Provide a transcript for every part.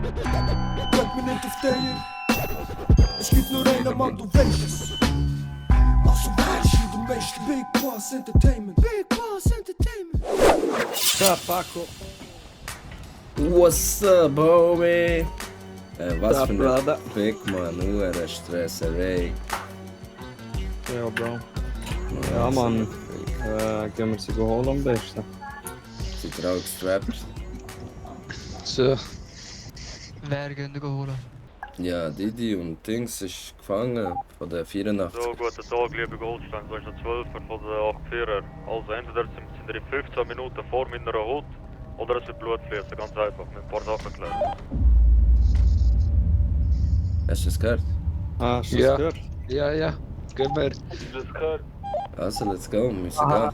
Kijk me niet of tegen. Es gibt nur einen Mann, du weißt es. Also weißt du, de meeste Big Boss Entertainment. Big Boss Entertainment. Ciao Paco. What's up, homie? Was Ja, für Brother. ein Big Man, nur eine Stresserei. Ja, Bro. Ja, Mann. Gehen wir sie holen am besten. Seid ihr auch gestrappt? So. Wer gehen wir holen? Ja, Didi und Dings ist gefangen von der 84. So, guten Tag, liebe Goldstein. Du hast noch 12 von der 84er. Also entweder sind wir in 15 Minuten vor meiner Hut oder es wird Blut fließen. Ganz einfach, mit ein paar Sachen klären. Hast du das gehört? Ah, hast du Ja. das gehört? Ja, ja. Gehen wir. Also, let's go, wir müssen gehen.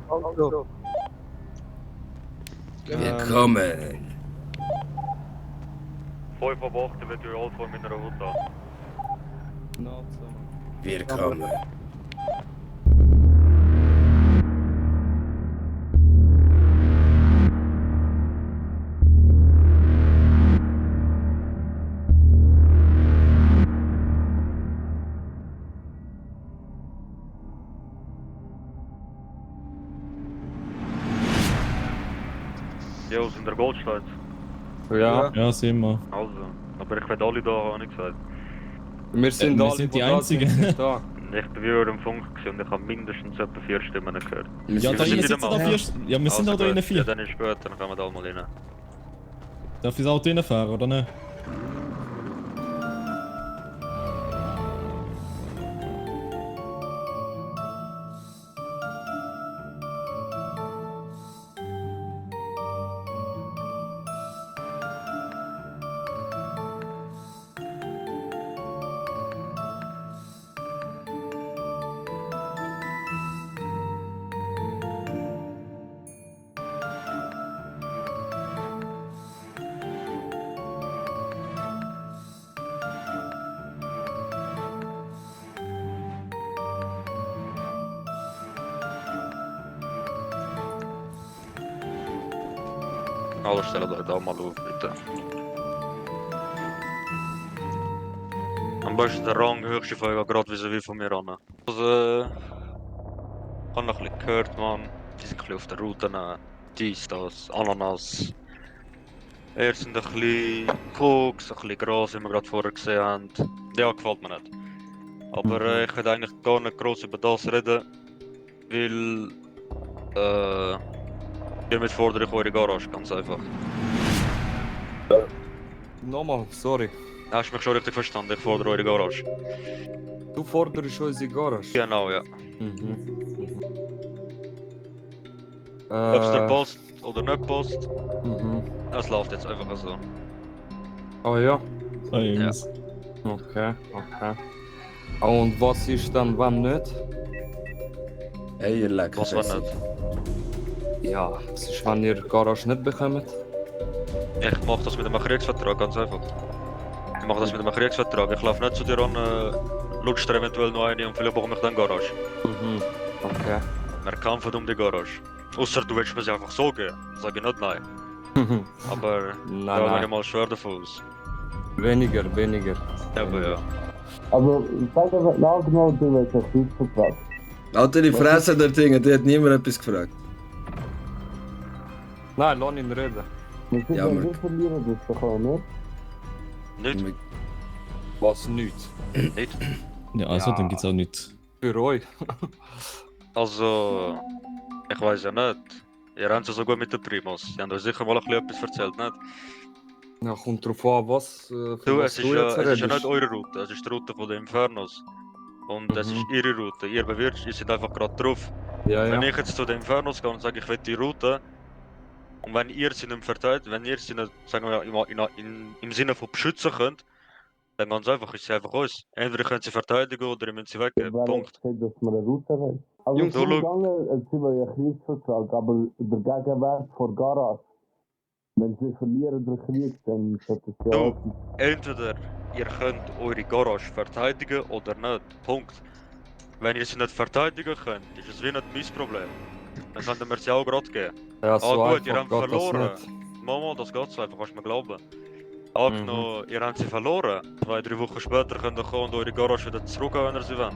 Also. Wir kommen! 5 ab 8 wird ihr alle vor meiner Hut haben. Wir kommen! Jo, sind der Goldstein. Ja. Ja, sind wir. Also, aber ich werde alle da haben, habe ich gesagt. Wir sind wir alle, sind die da Einzigen. sind da. Ich bin wieder im Funk gewesen und ich habe mindestens etwa 4 Stimmen gehört. Wir Ja, sind da sind innen wieder sitzen mal. da vier. Ja, wir sind Also auch da innen gut. 4. Ja, dann ist gut, dann kommen wir da mal rein. Darf ich das Auto reinfahren, oder nicht? Alle stellen euch da mal auf, bitte. Am besten der Rang höchste Folge gerade wie von mir an. Also, ich habe noch ein bisschen gehört, man. Die sind ein bisschen auf der Route, dies, das, Ananas. Erst sind ein bisschen Koks, ein bisschen Gras, wie wir gerade vorher gesehen haben. Ja, gefällt mir nicht. Aber ich würde eigentlich gar nicht groß über das reden, weil hiermit fordere ich eure Garage, ganz einfach. Nochmal, sorry. Hast du mich schon richtig verstanden? Ich fordere eure Garage. Du forderst unsere Garage. Genau, ja. Mhm. Ob es dir passt oder nicht passt, Mhm. es läuft jetzt einfach so. Oh ja. Ah, Jungs. Okay. Und was ist dann, wenn nicht? Hey, ihr lecker Was war nicht? Ja, was ist, wenn ihr die Garage nicht bekommt? Ich mache das mit einem Kriegsvertrag, ganz einfach. Ich mache das mit einem Kriegsvertrag. Ich laufe nicht zu dir an, lutscht dir eventuell noch eine und vielleicht bekomme ich dann Garage. Mhm. Okay. Wir kämpfen um die Garage. Außer du willst mir sie einfach so geben. Sage ich nicht nein. Aber da bin ich mal schwer davon aus. Weniger. Aber ja. Also, sag aber genau, du willst einen Kriegsvertrag. Halt die Fresse der Dinge, die hat niemand etwas gefragt. Nein, lass ihn reden. Wir sind Ja, ja, maar- wir verlieren das doch auch nicht. Nicht? Was nicht? Nicht? Ja, also, Ja. dann gibt's auch nichts. Für euch. Also, ich weiß ja nicht. Ihr habt es ja so gut mit den Primus. Die haben euch sicher mal ein bisschen etwas erzählt, nicht? Ja, kommt drauf an, was, für Du, was es ist ja redest. nicht eure Route, es ist die Route von den Infernos. Und es ist ihre Route. Ihr bewirkt, ihr seid einfach gerade drauf. Ja, Wenn ja. ich jetzt zu den Infernos gehe und sage, ich will die Route, und wenn ihr sie nicht verteidigt, wenn ihr sie nicht, sagen wir im Sinne von beschützen könnt, dann ganz einfach, ist sie einfach uns. Entweder könnt sie verteidigen oder ihr müsst sie weggeben. Weil Punkt. ich gesagt, dass wir eine Route haben. Also, Jungs, zum schau. Gange sind wir ja Kriegsvertrag, aber der Gegenwert vor Garage. Wenn sie verlieren den Krieg, dann sollte es ja Du. auch sein. Entweder ihr könnt eure Garage verteidigen oder nicht. Punkt. Wenn ihr sie nicht verteidigen könnt, ist es wie nicht mein Problem. Dann könnt ihr sie auch gerade geben. Ja, so gut, ihr einfach habt geht das verloren. nicht. Mama, das geht so einfach, kannst du mir glauben. Angenommen, ihr habt sie verloren. 2-3 Wochen später könnt ihr kommen und eure Garage wieder zurückgehen, wenn ihr sie wollt.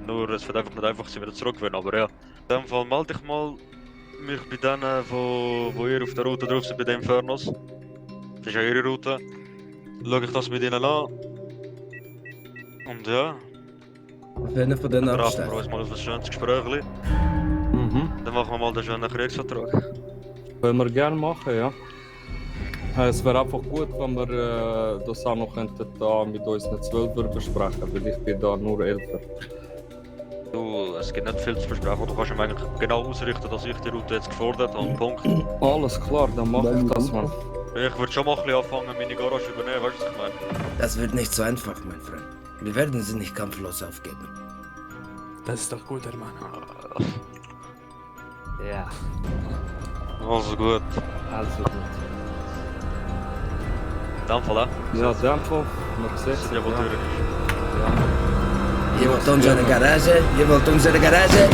Nur, es wird einfach nicht einfach, sie wieder zurückgewinnen, aber ja. In dem Fall melde ich mal mich bei denen, wo ihr auf der Route drauf seid, bei den Infernos. Das ist ja ihre Route. Schau ich das mit ihnen an. Und ja, Auf jeden von denen dann achten abstechen. wir uns mal auf ein schönes Gespräch. Mhm. Dann machen wir mal den schönen Kriegsvertrag. Können wir gerne machen, ja. Es wäre einfach gut, wenn wir das auch noch könnten, da mit unseren 12er besprechen, weil ich bin da nur 11er. Du, es gibt nicht viel zu besprechen. Du kannst ihm eigentlich genau ausrichten, dass ich die Route jetzt gefordert habe. Punkt. Alles klar, dann mache ich das mal. Ich würde schon mal ein bisschen anfangen, meine Garage übernehmen, weißt du, was ich meine? Das wird nicht so einfach, mein Freund. Wir werden sie nicht kampflos aufgeben. Das ist doch gut, Hermano. Ja, Also gut. also gut. In dem Fall, Ja, in dem Fall, wir sehen das sind ja wohl Türen. Ihr wollt unsere Garage? Ihr wollt unsere Garage?